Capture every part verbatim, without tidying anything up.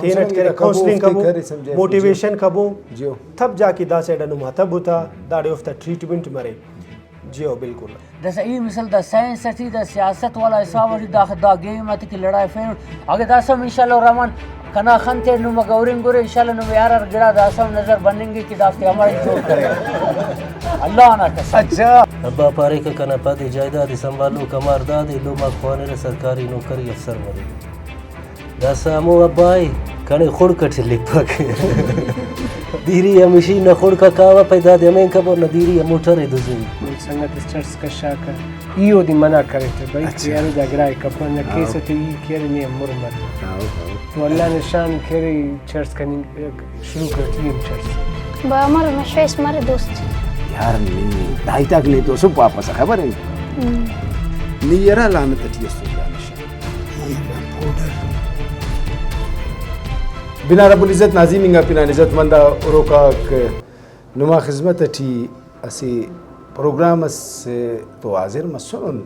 تینٹ کرے، کاؤنسلنگ کبو، اوفتے کرے سمجھائے، موٹیویشن کبو، جیو۔ تب جا کہ دا سائیڈ آ نما تبو تا، داڑے اوفتا ٹریٹمنٹ مرے۔ جیو، بالکل۔ داسہ ای مثال دا سائنس اٹی، دا سیاست والا حساب اٹی، دا، دا گیم آتے کہ لڑائفینٹ، اگہ داسہ ہم انشاءاللہ الرحمن کنا خن تے نم اگہ ہرنگ ارے، انشاءاللہ نم یار ہر گڑا داسہ ہم نظر بننگے کہ دافتے امر جوڑ کرے۔ اللہ نا قسم۔ اچھا۔ ابا پاریکہ کنا پد جائیداد سنبھالوک امار داد ءِ، لوم آک خوانرہ سرکاری نوکری افسر مریرہ۔ داسہ ہمو ابا ءِ کنے خڑک اٹ لکھپک۔ دیری آ مشین نا خڑک آ کاوہ، پائے دادے ہمین کبو، نہ دیری آ موٹر ءِ دزوئی۔ مون سنگت اس چرس کشاکہ، ای اودے منع کریٹہ، بھئی، اچھا۔ کہ ارے دا گڑا ءِ کپنہ، ہاں۔ کیسہ تے ای کہ ارے نے ہم مر مر۔ ہاں، ہاں۔ تو اللہ نا شان کہ ارے چرس کننگ شروع کر، ای ہم چرس۔ با امر نشہ اس مرے دوست۔ یار نی دائیتاک نے تو سب واپس خبر ہے۔ ہم۔ نی یرا لعنت اٹی اس تو نشہ۔ بنا رب العزت ناظرین انگا پنان عزت مند آ ہروک آک نما خذمت اٹی اسہ پروگرام اس تو حاضر مسنن۔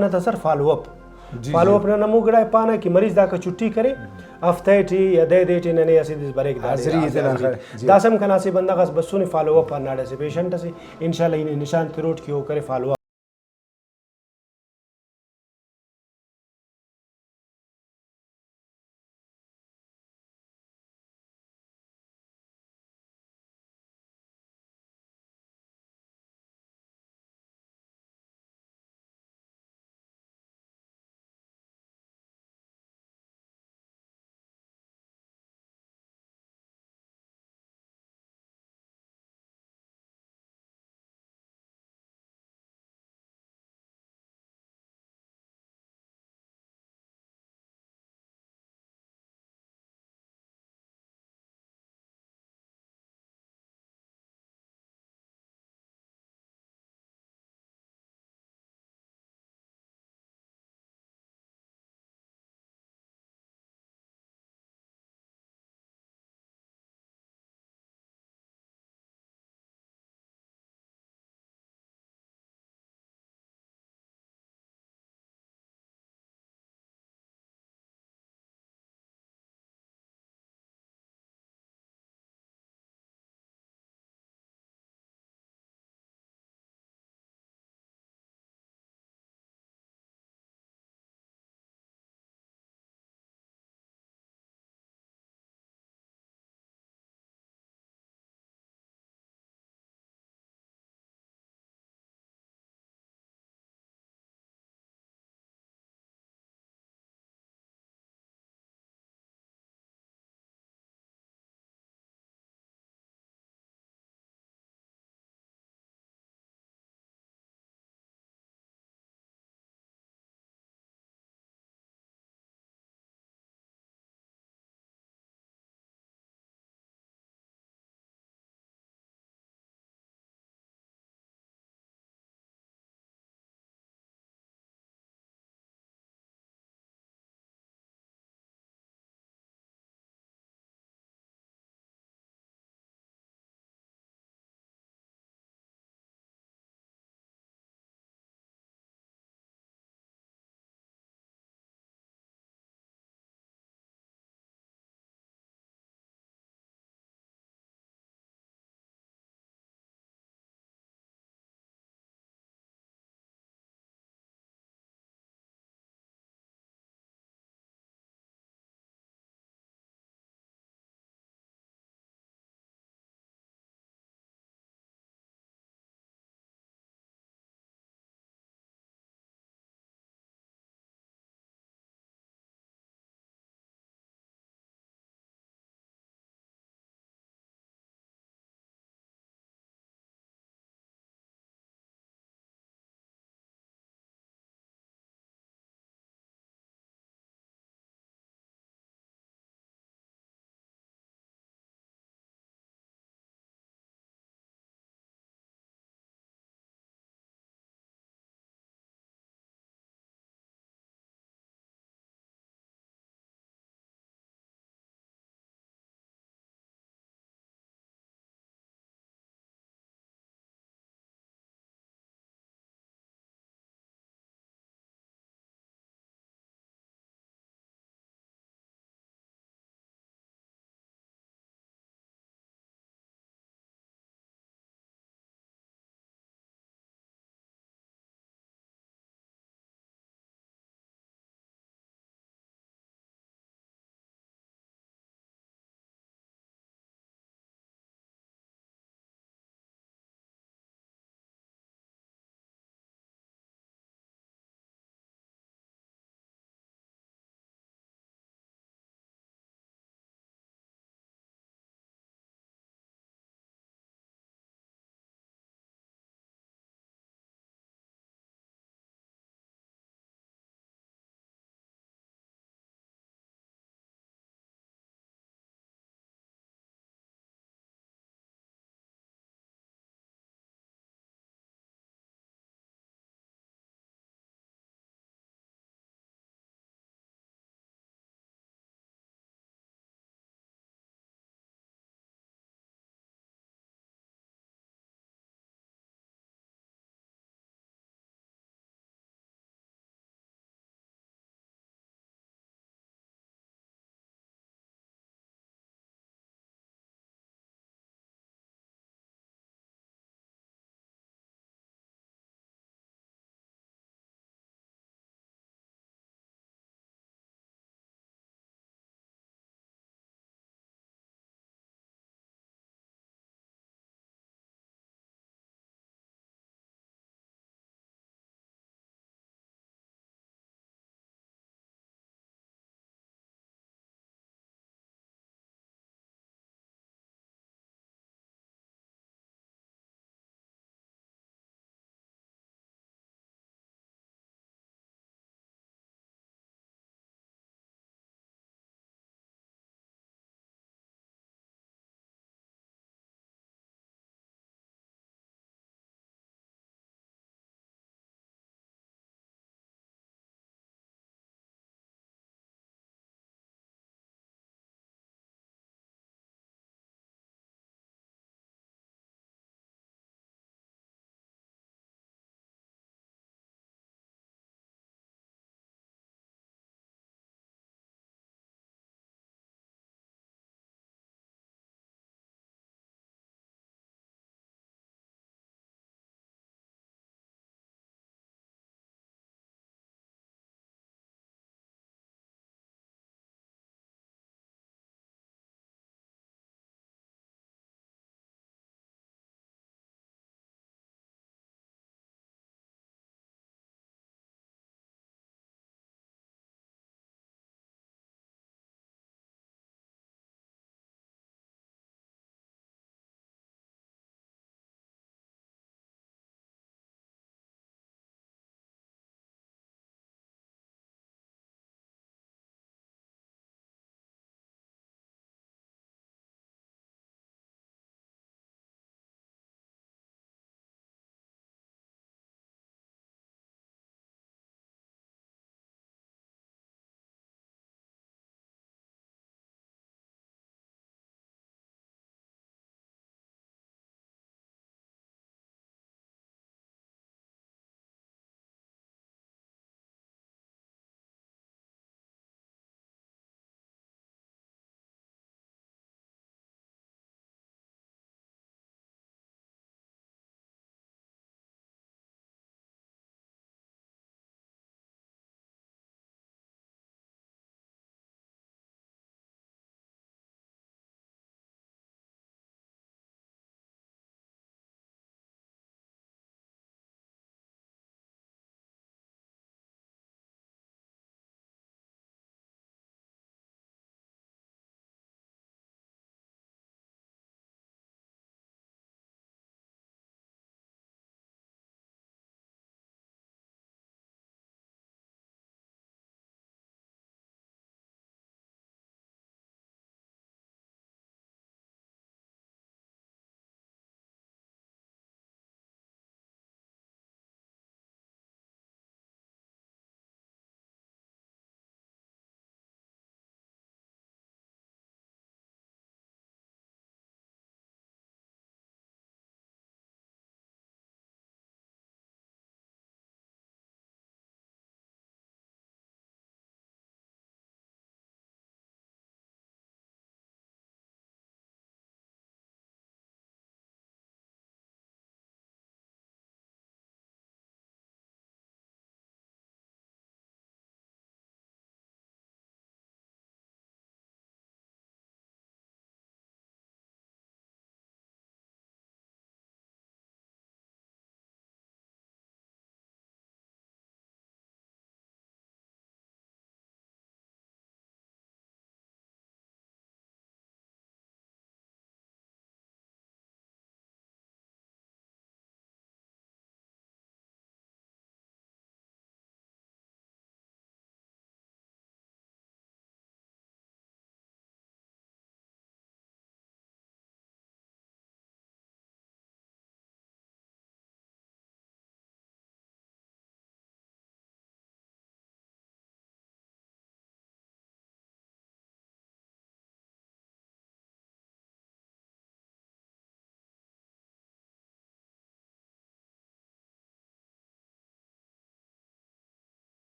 نا تہ سر فالو اپ۔ جی، فالو جی۔ اپ نن ہمو گڑا ءِ پانہ کہ مریض داکا چھٹی کرے، ہفتہ ٹی یا دہ دے ٹی ننے اسہ دے بریک داڑے، حاضری حاضری، تینا حاضری۔ خیر، جی۔ داسہ ہم کنا اسہ بندغ اس بسنے فالو اپ آن، ناڑے اسہ پیشنٹ اسے، انشاءاللہ ای نشان تروٹ کہ او کرے فالو اپ۔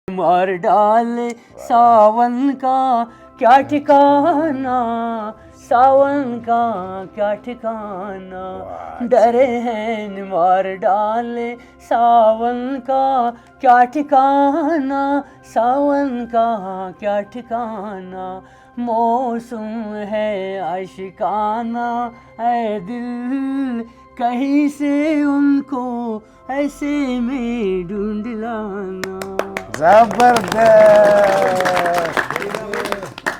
مار ڈالے ساون کا کیا ٹھکانہ، ساون کا کیا ٹھکانہ، واہ۔ ڈرے ہیں مار ڈالے ساون کا کیا ٹھکانہ، ساون کا کیا ٹھکانہ، موسم ہے عاشقانہ، اے دل کہیں سے ان کو ایسے میں ڈھونڈ لانا۔ زبردست،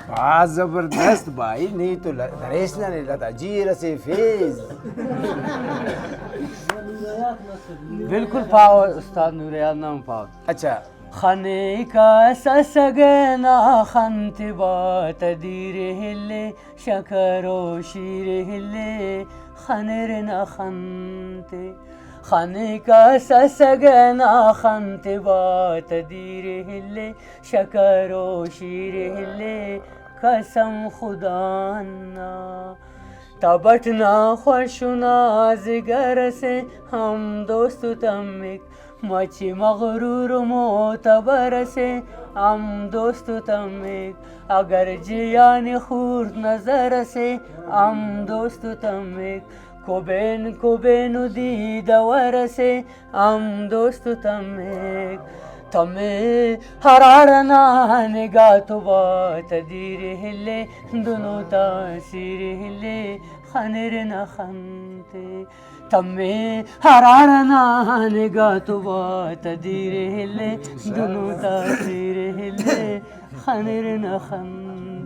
بھاز زبردست بھائی، نی تو ل-، دریس نا نے لتا جیر اسے فیض۔ بالکل پاو استاد نوریاد نام پاو۔ اچھا۔ خنے کس اسگ نا خن تے با تدیر ہلے، شکر و شیر ہلے، خنر نا خن تے۔ خنے کس اسگ نا خن تے با تدیر ہلے، شکر و شیر ہلے، قسم خدا نا۔ تبٹ نا خوش و نازگر سے ہم دوست تمک، مچہ مغرور و معتبر سے ہم دوست تمک، اگر جیانی خوڑت نظر سے ہم دوست تمک، کبین کبین و دیدور سے ہم دوست تمک۔ تمے ہراڑنا نگاہ تو با تدیر ہلے، دنو تاثیر ہلے، خنر نا خن تے۔ تمے ہراڑنا نگاہ تو با تدیر ہلے، دنو تاثیر ہلے، خنر نا خن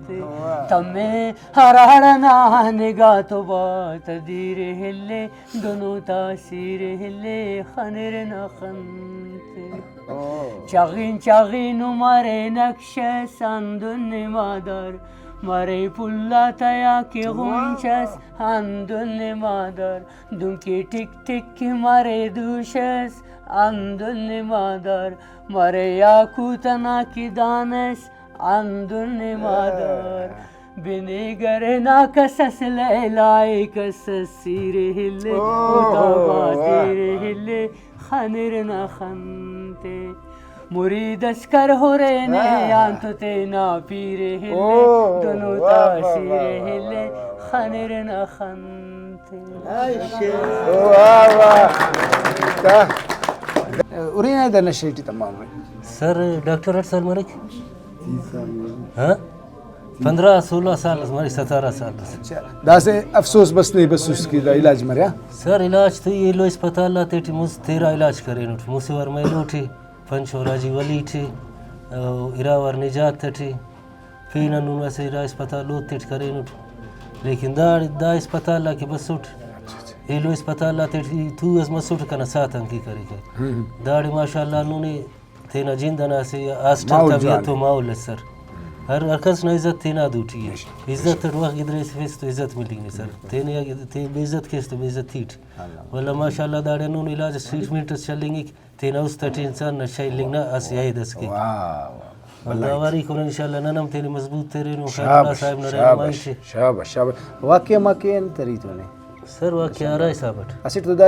تے۔ تمے ہراڑنا نگاہ تو با تدیر ہلے، دنو تاثیر ہلے، خنر نا خن تے۔ چغین چغین و مرے نقش اس ہندن مادر، مرے پھل آتیا کہ غنچ اس ہندن مادر، دنکہ ٹک ٹک کہ مرے دوش اس ہندن مادر، مرے یاقوت انا کہ دان اس ہندن مادر۔ بنیگر نا کس اس لیلا ءِ، کس اس سیر ہلے، اوہ، اوتا با واہ، تیر واہ۔ ہلے، خنر نا خن تے۔ مرید اس کر ہرے نے، آہ۔ آن تو تینا پیر ہلے، اوہ، دنو واہ، واہ، تاثیر واہ، واہ، ہلے، واہ، واہ۔ خنر نا خن تے۔ واہ، واہ۔ تا-، ارے نا دا نشے ٹی تمام ہے۔ سر، ڈاکٹر اٹ سال مریک؟ ہاں؟ پندرہ سولہ سال اس مریک، سترہ سال اس۔ اچھا، داسہ افسوس بس نے بسوس کہ دا علاج مریا؟ سر، علاج تو ایلو اسپتال آتے ٹی مست تیرا علاج کرینٹ، مسہ وار مہ ایلو ٹی، پنچ وار حاجی ولی ٹی، او ارا وار نجات ٹی، پین ہندن اسہ ارا اسپتال اوتے ٹی کرینٹ۔ لیکن دا، دا اسپتال آ کہ بسٹ، ایلو اسپتال آتے ٹی تو اس مسٹ کنا ساتھ آن کے کریکہ۔ ہم۔ داڑے ماشاءاللہ ہندن تینا جند ئنا اسہ ہاسٹل ماحول تا بھی جوان اتو ءِ۔ ماحول ئس سر۔ ہر، ہر کس نا عزت تینا دوٹی ءِ۔ بے شک، بے عزت شک۔ اٹ وخت گدریسفیس تو عزت ملنگ نے سر۔ بالکل۔ تینے اگہ تے بے عزت کیس تو بے عزتی اٹ۔ اللہ۔ ولدا ماشاءاللہ داڑے ہندن علاج اس، ٹریٹمنٹ اس چلینگک، تینا است اٹی انسان نشہ ہلنگ نا اسہ عہد اس کیک۔ واہ، واہ۔ ولدا اوار ایکون انشاءاللہ نن ہم تینے مضبوط ترینن، خیر اللہ شاباش، صاحب نا رہنمائی شاباش، ٹی۔ شاباش، شاباش۔ واقعہ ما کین تریتونے۔ سر واقعہ ہرا حساب اٹ۔ اسٹ تو دا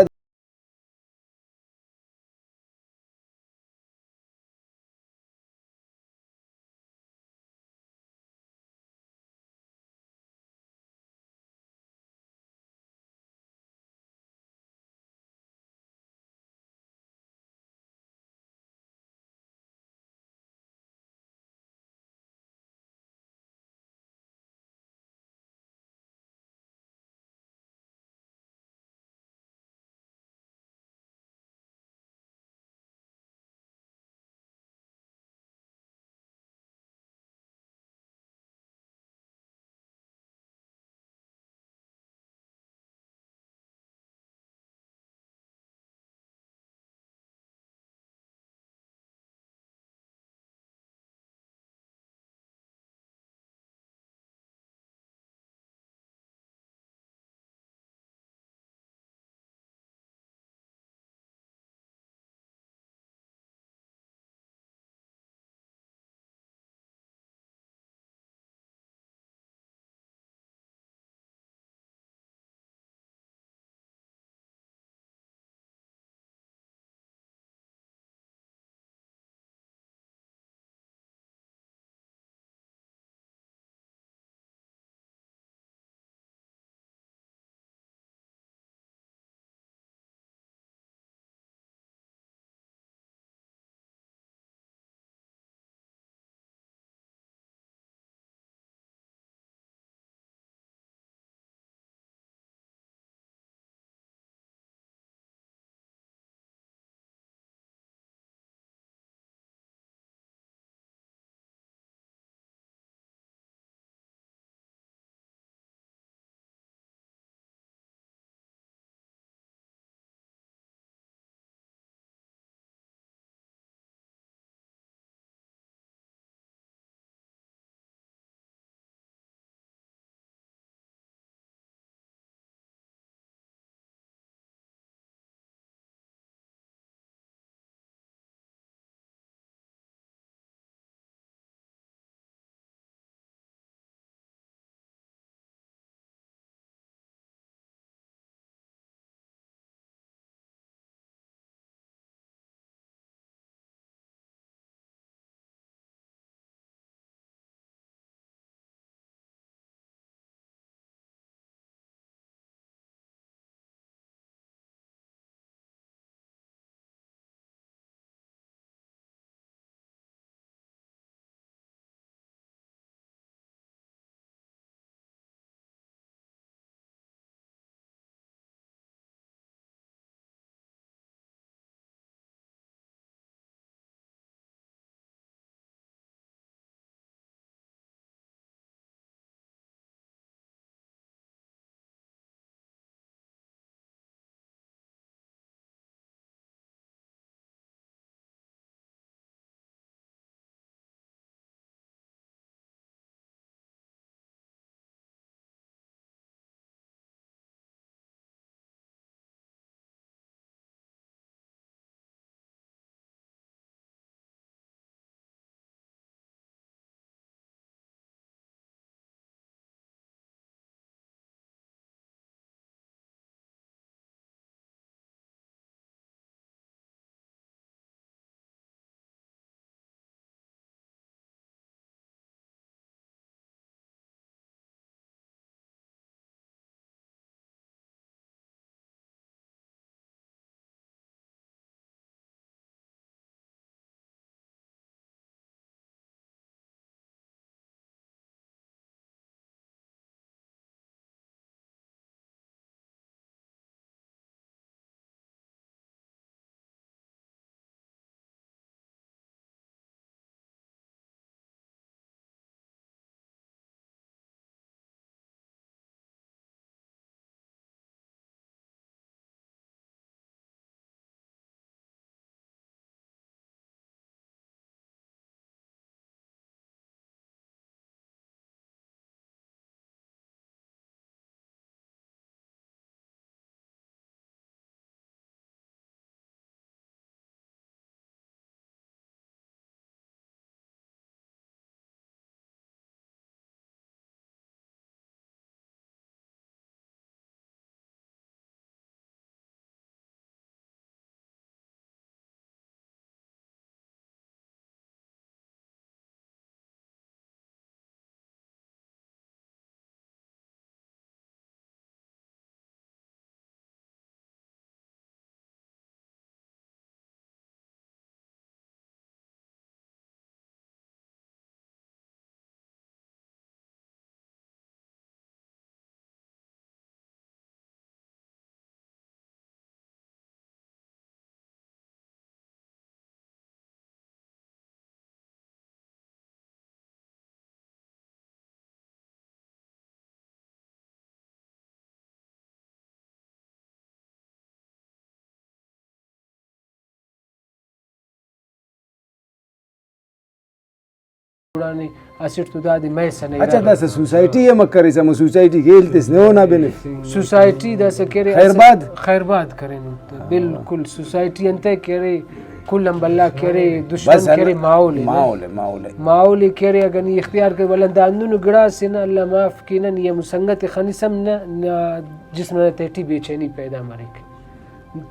جوڑانے، اسٹ تو دادے مہسنہ۔ اچھا، داسہ سوسائٹی ہم کریسہ، ہمو سوسائٹی کہ ہیل تس نے اونا بنف۔ سوسائٹی داسہ کہ ارے خیرباد؟ خیرباد کرینٹ، بالکل۔ سوسائٹی انتئے کہ ارے، کل آن بھلا کہ ارے، دشمن بس کہ ارے، اللہ، ماحول ءِ نہ۔ ماحول ءِ، ماحول ءِ۔ ماحول ءِ کہ ارے، اگہ نی اختیار کرے، ولدا ہندنو گڑاس ءِ نہ، اللہ معاف کینہ، نی ہمو سنگت ءِ خنس ہم نہ، نا جسم ئنا تہٹی بے چینی پیدا مریک۔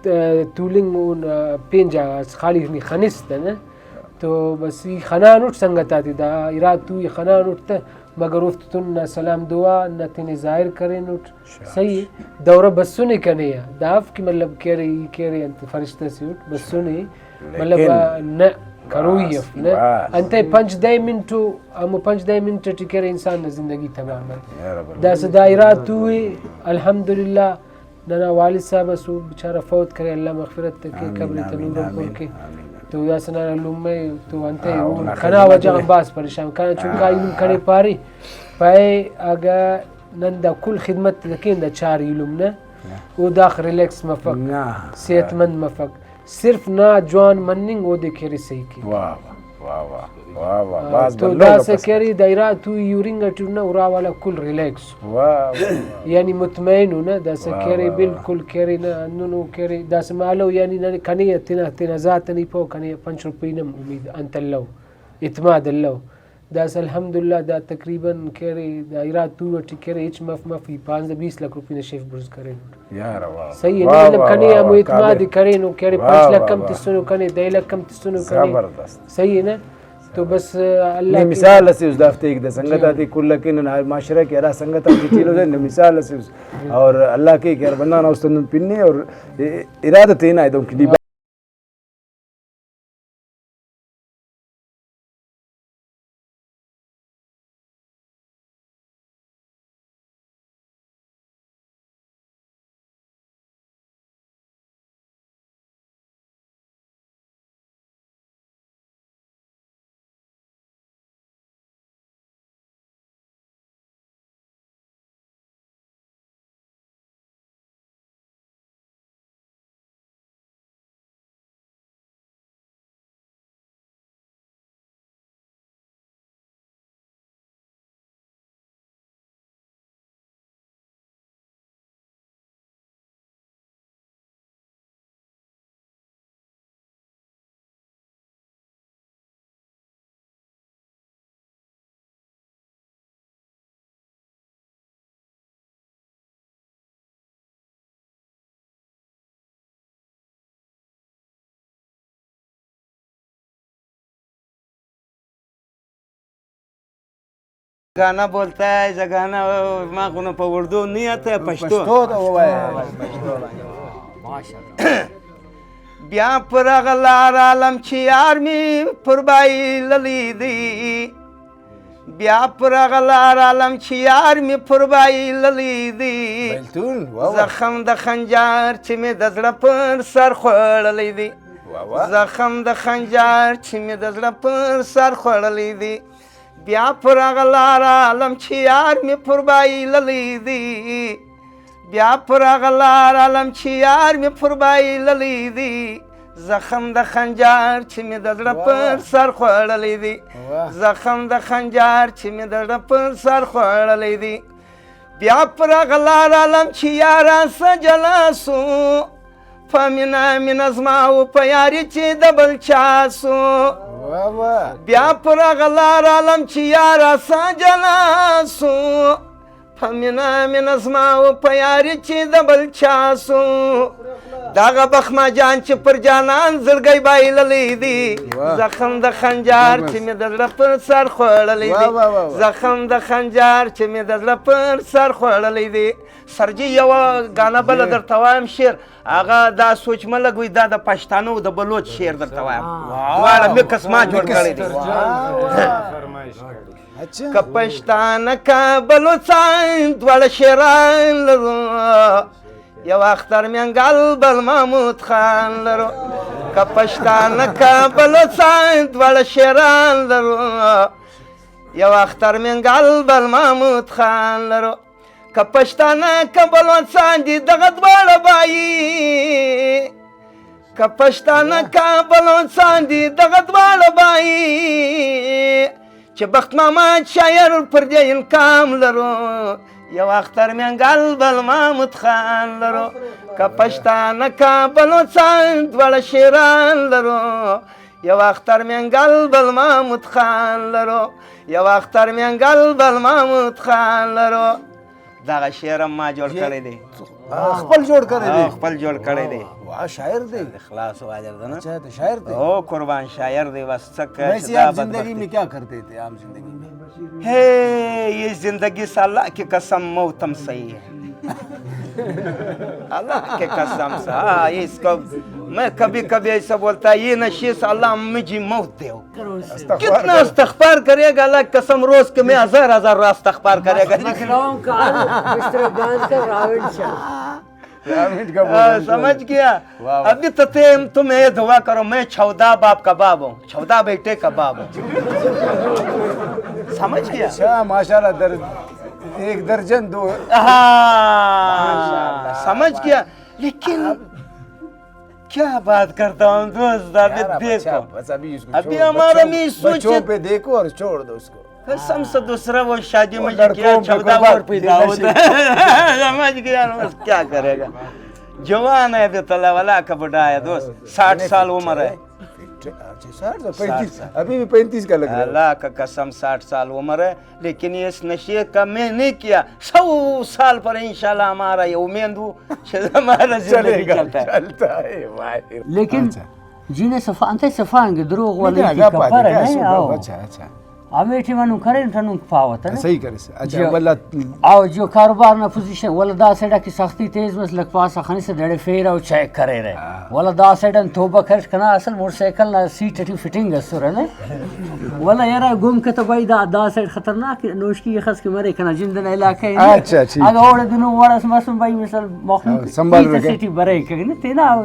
ت-، تولنگ اون پین جاگہ اس خالی نی خنس تہ نہ، تو بس ای خنانٹ سنگت آتے، دا ارا تو ای خنانٹ تہ، مگر اوفتتون نہ سلام دعا نہ تینے ظاہر کرینٹ۔ صحیح ءِ، دورہ بسنے کنے آ، دا اف کہ مطلب کہ ارے ای کہ ارے انت فرشتہ سے اٹ بسنے، مطلب، لیکن آ، نہ کروئی بس، اف نہ۔ بس۔ انتئے پنچ دہ منٹ او، ہمو پنچ دہ منٹ ٹی کہ ارے انسان نا زندگی تباہ مریک۔ داسہ دا ارا تو ءِ، الحمدللہ۔ ننا والد صاحب ئس، او بیچارہ فوت کرے، اللہ مغفرت تہ کے، آمین، قبر ئے تہ آمین، نوران پر آمین، کے۔ آمین۔ تو داسہ ننا لمہ ئے تو انتئے، ہاں، او اونا کنا خدمت وجہ غان بھاز پریشان کنا، چنکا ایلم کنے پارے، پائے اگہ نن دا کل خدمت تہ کین دا چار ایلم نا، او داخہ ریلیکس مفک، نہ۔ صحت مند مفک۔ صرف نا جوان مننگ اودے کہ ارے صحیح کیک۔ واہ واہ، واہ واہ، واہ واہ، آ، بھاز تو بھلو داسہ گپ اس۔ کہ ارے دا ارا تو ای ہرنگ اٹی نا ارا والا کل ریلیکس۔ واہ واہ واہ۔ یعنی مطمئن او نا، داسہ واہ کہ ارے واہ واہ۔ بالکل کہ ارے نا، ہندنو کہ ارے داسہ مالو، یعنی ننے کنے آ تینا، تینا ذات ئنا ای پاو، کنے آ پنچ روپئی نا امید انت الو، اعتماد الو۔ داسہ الحمدللہ دا تقریباً کہ ارے دا ارا تو ٹی کہ ارے ہچ مف مف ای پانزدہ بیس لاکھ روپی نا شیف بڑز کرینٹ۔ یار واہ۔ صحیح ءِ نہ؟ واہ، مطلب واہ، کنے واہ، آ ہمو واہ، اعتماد قابل۔ کرینو کہ ارے واہ، پنچ لاکھ واہ، ہم واہ۔ تسنو کنے، دہ لاکھ ہم تسنو کنے۔ زبردست۔ صحیح ءِ نہ؟ تو بس اللہ نی کے مثال اسے اس دافتے ایک دہ سنگت جی۔ آتے کل کہ نن معاشرہ کہ ہرا سنگت آتے چیلو دے، نی مثال اسے اس۔ اور اللہ کے کہ ہر بندہ نا است اندن پنے اور ارادہ تینا ہے دونک نی گانا بولتا ہے، ایسا گانا ما کو نہ پہ اردو نہیں آتا ہے، پشتو۔ پشتو تو وہ ہے۔ بیا پر اغلار عالم چی آرمی پربائی للی دی۔ بیا پر اغلار عالم چی آرمی پربائی للی دی۔ بیلتون، واہ واہ۔ زخم د خنجر چی می د زڑه پر سر خوڑلی دی۔ واہ واہ۔ زخم د خنجر چی می د زڑه پر سر خوڑلی دی۔ بیا پر اغلار عالم چی آرمی پربائی للی دی۔ بیا پر اغلار عالم چی آرمی پربائی للی دی۔ زخم د خنجر چی می د زڑه پر سر خوڑلی دی۔ واہ۔ زخم د خنجر چی می د زڑه پر سر خوڑلی دی۔ بیا پر اغلار عالم چی یارا سجلا سو۔ په مینه مینه زما او په یاري چې د بل چا سو. واہ واہ. بیا پر اغلار عالم چې یارا سا جلا سو. په مینه مینه زما او په یاري چې د بل چا سو. دغه بخما جان چې پر جانان زړګی بایللی دی. واہ. زخم د خنجار واہ. چې مې د زړه پر سر خوړلی دی. واہ، واہ، واہ، واہ. زخم د خنجار چې مې د زړه پر سر خوړلی دی. سر جي یوه ګانه بله درته وایم شعر. هغه دا سوچ مه لګوئ، دا د پښتانو د بلوچ شعر درته وایم. واو. دواړه مکس ما جوړ کړی دی. اچھا. که پښتانه که بلوچان دواړه شعران لرو، یو اختر مینګل بل محمود خان لرو. که پښتانه که بلوچان دواړه شعران لرو، یو اختر مینګل بل محمود خان لرو. که پښتانه که بلوچان دي دغه دواړه بایي، که پښتانه که بلوچان دي دغه دواړه بایي، چہ بخت محمد شاعر پر جئین کام لرو، یو اختر مینگل بل محمود خان لرو، کہ پشتانہ کا بلوچان دوڑ شیران لرو، یو اختر مینگل بل محمود خان لرو، یو اختر مینگل بل محمود خان لرو۔ دغه شعر ہم ما جوڑ جی۔ کرے دے۔ ہاں، خپل جوڑ کرے دے۔ ہاں، خپل جوڑ کرے دے۔ واہ، شاعر دے۔ اخلاص واجر دے نا۔ اچھا، تو شاعر دے۔ او قربان، شاعر دے، بس تک ویسے شدہ آپ زندگی بدبختی۔ میں کیا کرتے تھے عام زندگی میں؟ ہے، یہ زندگی سے اللہ کی قسم موت ہم صحیح ہے۔ اللہ کی قسم سے، ہاں، اس کو میں کبھی کبھی ایسا بولتا ہے، یہ نشے سے اللہ مجھے موت دے۔ استغفار کتنا کرو۔ استغفار کرے گا، اللہ کی قسم، روز کے میں ہزار ہزار استغفار کرے گا۔ مسئلہ کا مسٹر بینس کا راوند شاہ۔ راوند کا ہاں، بولنا سمجھ گیا؟ واہ، واہ۔ ابھی تو تم، تم یہ دعا کرو، میں چودہ باپ کا باپ ہوں، چودہ بیٹے کا باپ ہوں۔ سمجھ گیا؟ اچھا، ماشاءاللہ، در-، ایک درجن دو۔ ہاں، ماشاءاللہ۔ سمجھ گیا؟ لیکن کیا بات کرتا ہوں دوست، ابھی یار، اب دیکھو۔ اچھا، بس ابھی اس کو ابھی چھوڑ، ہمارا بچوں، بھی سوچ بچوں پہ دیکھو اور چھوڑ دو اس کو۔ قسم سے دوسرا وہ شادی وہ میں جو کیا، لڑکوں پہ چودہ قربان۔ اور پیدا ہوتا ہے۔ سمجھ گیا نا، بس کیا کرے گا؟ جوان ہے ابھی تو، اللہ والا کا بڑا ہے دوست، ساٹھ سال عمر ہے۔ اچھا، ساٹھ سال، ساٹھ پینتیس، سال۔ ابھی بھی پینتیس کا لگ رہا ہے۔ اللہ کا قسم، ساٹھ سال عمر ہے۔ لیکن اس نشے کا میں نہیں کیا۔ سو سال پر انشاءاللہ ہمارا یہ امید ہو کہ ہمارا زندگی چلے گا، چلتا ہے۔ چلتا ہے، واہ۔ لیکن اچھا۔ جی نے صفا، انت صفا انگے دروغ والا نہیں، نہیں، گپ آ کپر دے، ہے، کیا نہیں، سو آؤ۔ اچھا، اچھا۔ ہمے ٹائم نو کرین تنو پاوت ہے۔ صحیح کرے سے۔ اچھا، جو، ولا آؤ جو کاروبار نا پوزیشن، ولا دا سائیڈ کی سختی تیز مس لکھ پاسا خنی سے دڑے فیر او چیک کرے رہے۔ ہاں۔ ولا دا سائیڈ ان توبہ کر کنا اصل موٹر سائیکل نا سیٹ ٹی فٹنگ اسر ہے نا۔ ولا یرا گم کتو بھائی، دا، دا سائیڈ خطرناک نوشکی خاص کہ مرے کنا جند نا علاقہ ہے نا۔ اچھا، ٹھیک۔ اگہ اوڑے دنو وڑ اس مسن بھائی، مثال مخلوق ہاں، سنبھال ہیت رکھے۔ سیٹی برے کنے تینا۔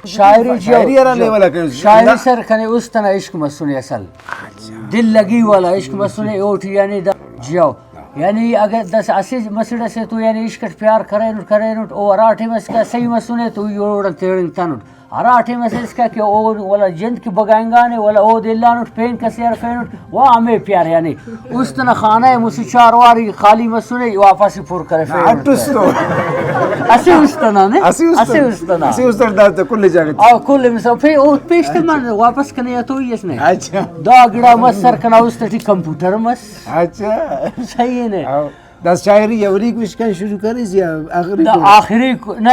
شاعری جیو۔ شاعری ہرا لیول آ کنے۔ شاعری سر کنے است انا عشق مسنے اصل۔ اچھا۔ دل لگی والا عشق مسنے اوٹی یعنی دا جیو۔ یعنی اگہ دس اسہ مسڑ اسے تو یعنی عشق اٹ پیار کرینٹ، کرینٹ، او ہرا ٹائم اسکا صحیح مسنے تو ای اوڑان تیڑنگتانٹ۔ ہرا ٹائم اسے اسکا کہ او ولا جند کہ بگائنگانے، ولا اودے الانٹ، پین کسے ہرفینٹ، وا ہمے پیار یعنی است انا خانہ ءِ مسہ چار واری خالی مسنے، واپس ای پر کرفینٹ۔ اٹ است تو۔ اسہ است انا نے؟ اسہ است۔ اسہ است انا۔ اسہ است اٹ دافتے کل جاگہ ٹی۔ او کل مثال پے-، او پیش تمن واپس کنے یا تو ہی اس نے۔ اچھا۔ دا گڑا مس سر کنا است ٹی کمپیوٹر مس۔ اچھا۔ صحیح ہے نے؟ او۔ دا شاعری اولیکو عشق آن شروع کریس یا آخری دا کو؟ آخری کو، نہ،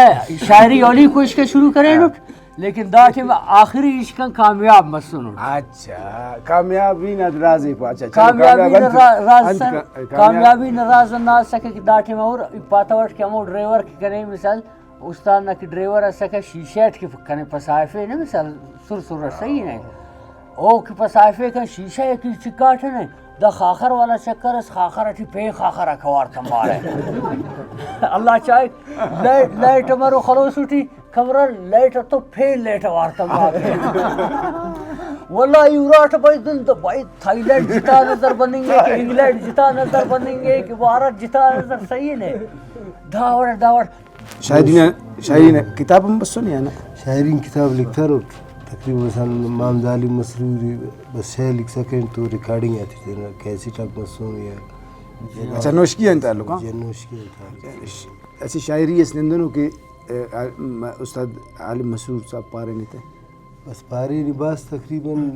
شاعری اولیکو عشق آن شروع کرینٹ، لیکن دا ٹائم آخری عشق آن کامیاب مسنٹ۔ اچھا، کامیابی نا راز ءِ پا-، اچھا، چلو، کامیابی کامیاب نا انت، را-، راز انت سن، کا-، کامیاب۔ کامیابی نا راز ہندا اسکہ کہ دا ٹائم اور پاتوٹ کہ ہمو ڈرائیور کہ کنے مثال استاد نا کہ ڈرائیور اسکہ، شیشہ اٹ کہ کنے پسائفے نا مثال سر سر اٹ، صحیح نے؟ او کہ پسائفے کن شیشہ ءِ کہ چکاٹنے، دا خاخر والا چکر اس، خاخر ٹی پین خاخر آ کوار تمارہ۔ اللہ چاہک، لائٹ، لائٹ مرو خلوص ٹی، کمرہ لائٹ تو پین لائٹ وار تمارہ۔ واللہ ای اراٹہ بھائی دن تو بھائی تھائی لینڈ جتا نظر بننگے کہ انگلینڈ جتا نظر بننگے کہ بھارت جتا نظر، صحیح نے؟ دا وڑ، دا وڑ۔ شاعری نا، شاعری نا کتاب ہم بسنے یا نہ؟ شاعری نا کتاب لکھتروٹ۔ تقریباً مثلاً محمد عالم مسرور بس شعر لکھسا کرین تو ریکارڈنگ آتے تینا کیسٹ آک مسنے یا۔ اچھا، نوشکی آن تعلق، ہاں؟ جی، نوشکی آن تعلق۔ اسہ شاعری اس نندنو کہ، ا، م-، استاد عالم مسرور صاحب پارینے تہ۔ بس پارینے بس تقریباً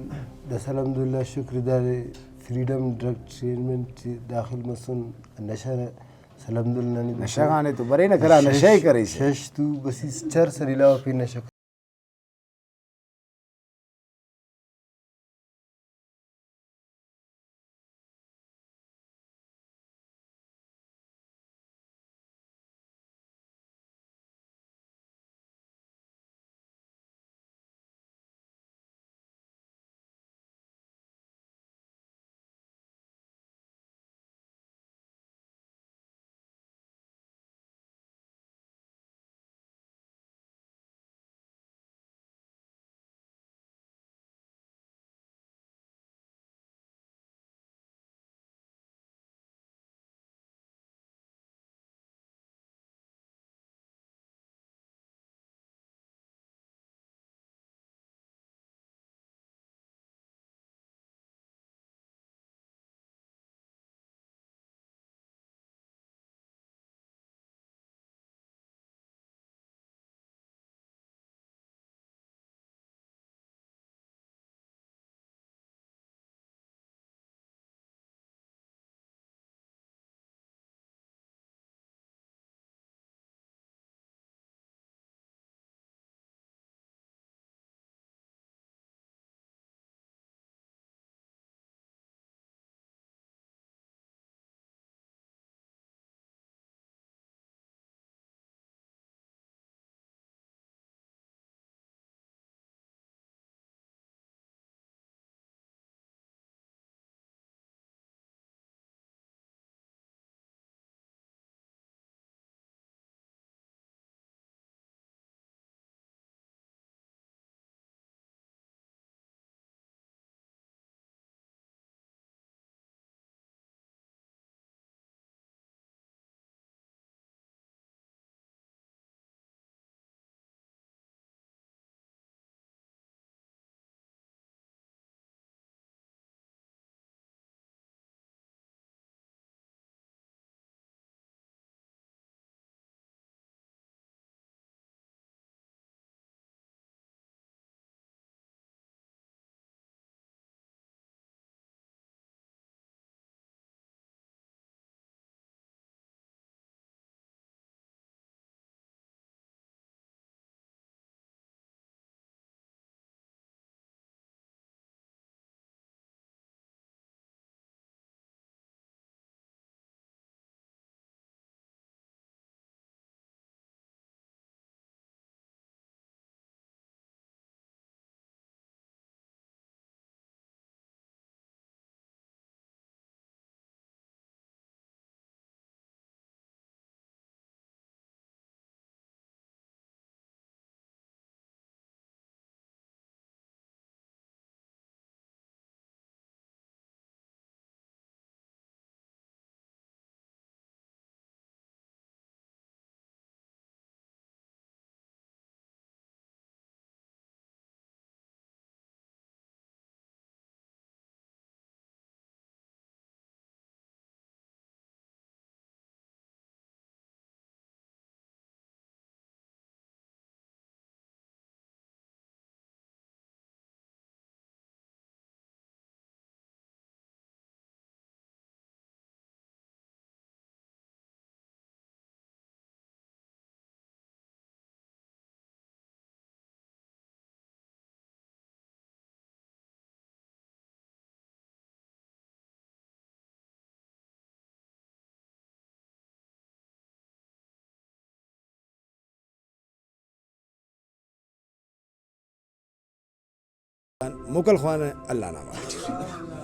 دس الحمدللہ شکر دادے فریڈم ڈرگ ٹریٹمنٹ داخل مسن نشہ نا۔ الحمدللہ نی نشہ غانے تو برینہ، کرا نشہ ءِ کریسہ۔ شش تو بس اس چر سر علاوہ پین نشہ۔ موکل خوانہ، اللہ نا امان ٹی۔